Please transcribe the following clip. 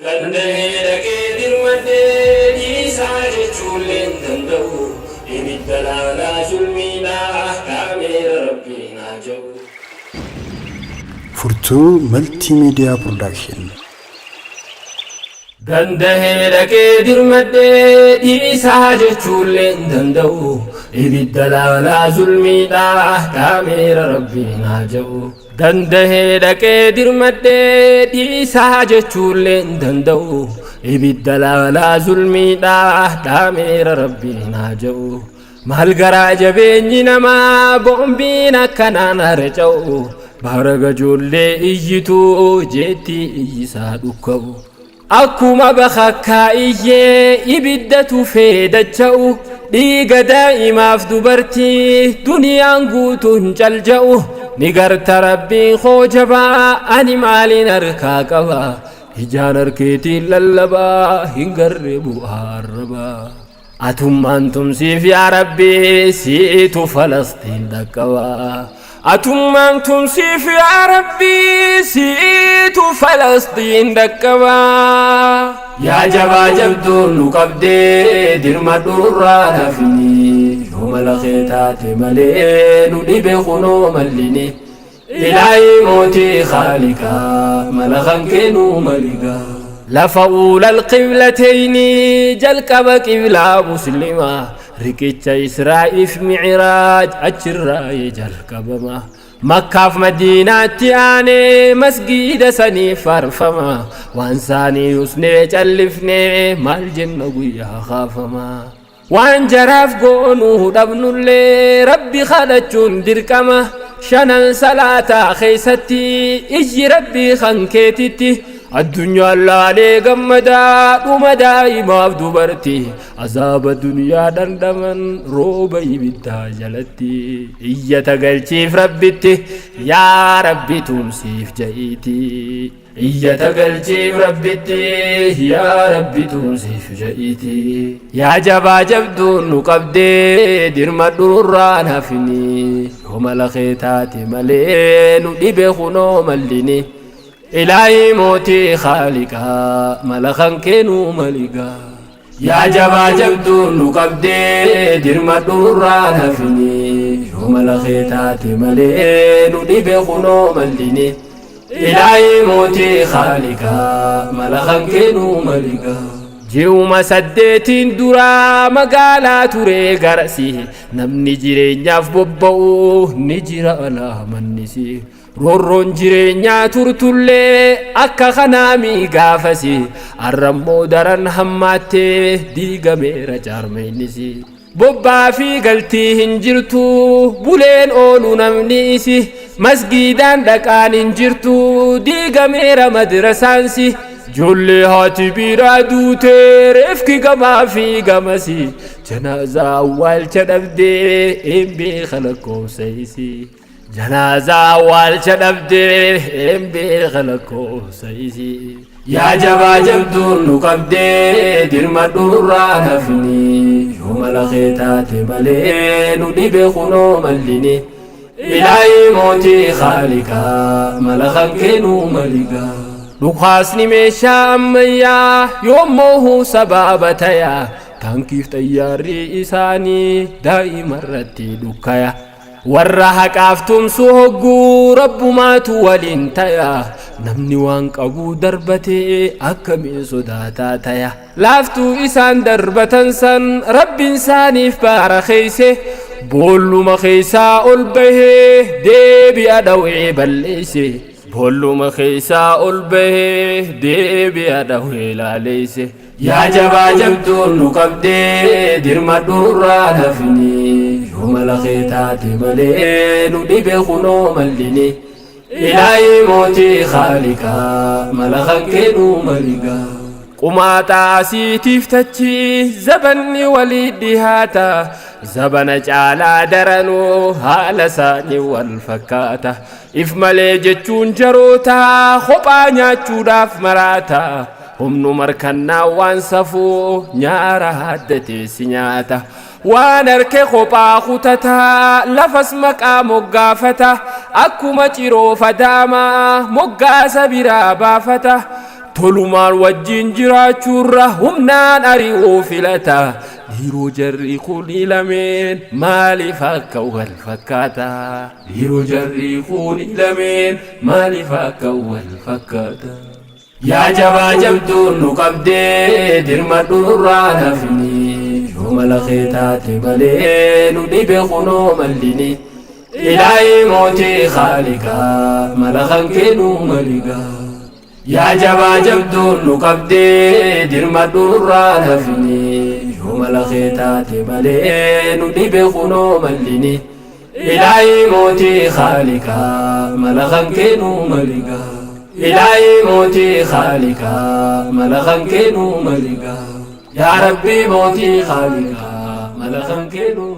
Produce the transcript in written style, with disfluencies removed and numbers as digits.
Danda'ee dhaqee dirmadhee dhiisaa jechuullee hin danda'u. Ibidda laalaa zulmiidhaa dhaameera Rabbiin haa ja'u. Furtuu Multimedia Production. Danda'ee dhaqee dirmadhee dhiisaa jechuullee hin danda'u. Ibidda laalaa zulmiidhaa dhaameera Rabbiin haa ja'u. Danda'ee dhaqee dirmadhee dhiisaa jechuullee hin danda'u. Ibidda laalaa zulmiidhaa dhaameera Rabbiin haa ja'u. Maal garaa jabeenyi namaa boombiin akkanaan harca'u. Baaraga ijoollee iyyitu jeetti iyyisaa dhukka'u. Akkuma bakakkaa iyyee ibidda tufee dacha'u. Dhiiga daa'imaaf dubartii duniyaan guutuun calja'u. Ni garta Rabbiin koo jabaa ani maaliin harkaa qaba. Ijaan harkeetiin lallabaa hin garre bu'aa arrabaa. Atummaan tumsiif yaa Rabbi siitu Falastiin dhaqqaba. Atummaan tumsiif yaa Rabbi siitu Falastiin dhaqqaba. Yaa jabaa jabduun nu qabdee dirma dhurraa lafini. Yoo mala kee taate malee nu dhibe kunoo mallini. Ilaahii mootii Khaaliqaa mala kan kennuu maligaa. Lafa uulal qiblateyni jalqaba qiblaa muslimaa riqicha Israa'iif mi'iraaj achirraa jalqabama. Makkaaf Madiinaatti aanee masgiida saniif faarfama. Waan saanii usnee callifnee maal jenna guyyaa kaafama. Waan jaraaf goonuu dhabnullee Rabbi kadhachuun dirqama. Shanan salaataa keessatti iyyi Rabbii kan keetitti. Addunyaan laalee gammadaa dhuma daa'imaaf dubartii. Azaaba duniyaa dhandhaman rooba ibiddaa jalatti. Iyyata galchiif Rabbitti yaa Rabbi tumsiif ja'iiti. Iyyata galchiif Rabbitti yaa Rabbi tumsiif ja'iiti. Yaa jabaa jabduun nu qabdee dirma dhurraan hafini. Yoo mala kee taate malee nu dhibe kunoo mallini. Ilaahii mootii Khaaliqaa mala kan kennuu maligaa. Yaa jabaa jabduun nu qabdee dirma dhurraan hafini. Yoo mala kee taate malee nu dhibe kunoo mallini. Ilaahii mootii Khaaliqaa mala kan kennuu maligaa. Ji'uma 8 duraa magaalaa ture garasi namni jireenyaaf bobba'u ni jira alaa mannisi. Roorroon jireenyaa turtullee akka kanaami gaafasi arrammoo daran hammaattee diigameera jaarmeennisi. Bobbaa fi galtii hin jirtu buleen oolu namni isi masgiidaan dhaqaan hin jirtu diigameera madrasaansi. Ijoollee haati biraa duutee reefki gamaa fi gamasi janaazaa awwaalcha dhabdee hin beeka lakkoofsa isi. Janaazaa awwaalcha dhabdee hin beeka lakkoofsa isi. Yaa jabaa jabduun nu qabdee dirma dhurraan hafini. Yoo mala kee taate malee nu dhibe kunoo mallini. Ilaahii mootii Khaaliqaa mala kan kennuu maligaa. Dhukaasni meeshaa ammayyaa yommuu sababa tayaa taankiif xayyaarri isaanii daa'ima irratti dhukkaya. Warra haqaaf tumsu hogguu rabbumaatu waliin taya. Namni waan qabu darbatee akkamiin sodaataa taya. Laaftuu isaan darbatan san rabbiin isaaniif baara keeyse. Boolluma keessaa ol bahee deebi'a dhawee balleeyse. Boolluma keessaa ol bahee deebi'a dhawee laaleeyse. Yaa jabaa jabduun nu qabdee dirma dhurraan hafini. Yoo mala kee taate malee nu dhibe kunoo mallini. Ilaahii mootii Khaaliqaa mala kan kennuu maligaa. Qumaaxaa asiitiif tachi zabanni walii dhihaata. Zabana caalaa daranuu haala isaanii wal fakkaata. If malee jechuun jaroota kophaa nyaachuudhaaf maraata. Humnu markannaa waan safuu nyaara haddatee si nyaata. Waan harke kophaa kutataa lafas maqaa moggaafata. Akkuma ciroo fadaamaa moggaasa biraa baafata. Tolumaan wajjin jiraachuurra humnaan ari'uu filata. Dhiiroo jarri kuni lameen maaliif akka wal fakkaata? Dhiiroo jarri kuni lameen maaliif akka wal fakkaata? Yaa jabaa jabduun nu qabdee dirmadhu nurraa nafni yoo mala kee taate malee nu dhibe kunoo mallini. Ilaahii mootii khaaliqaa mala kan kee nuu maligaa. Yaa jabaa jabduun nu qabdee dirmadhu nurraa nafni yoo mala kee taate malee nu dhibe kunoo mallini. Ilaahii mootii khaaliqaa mala kan kee nuu maligaa. Ilaahii mootii khaaliqaa mala kan kee nuu maligaa. Yaa Rabbii mootii khaaliqaa mala kan kee nuu.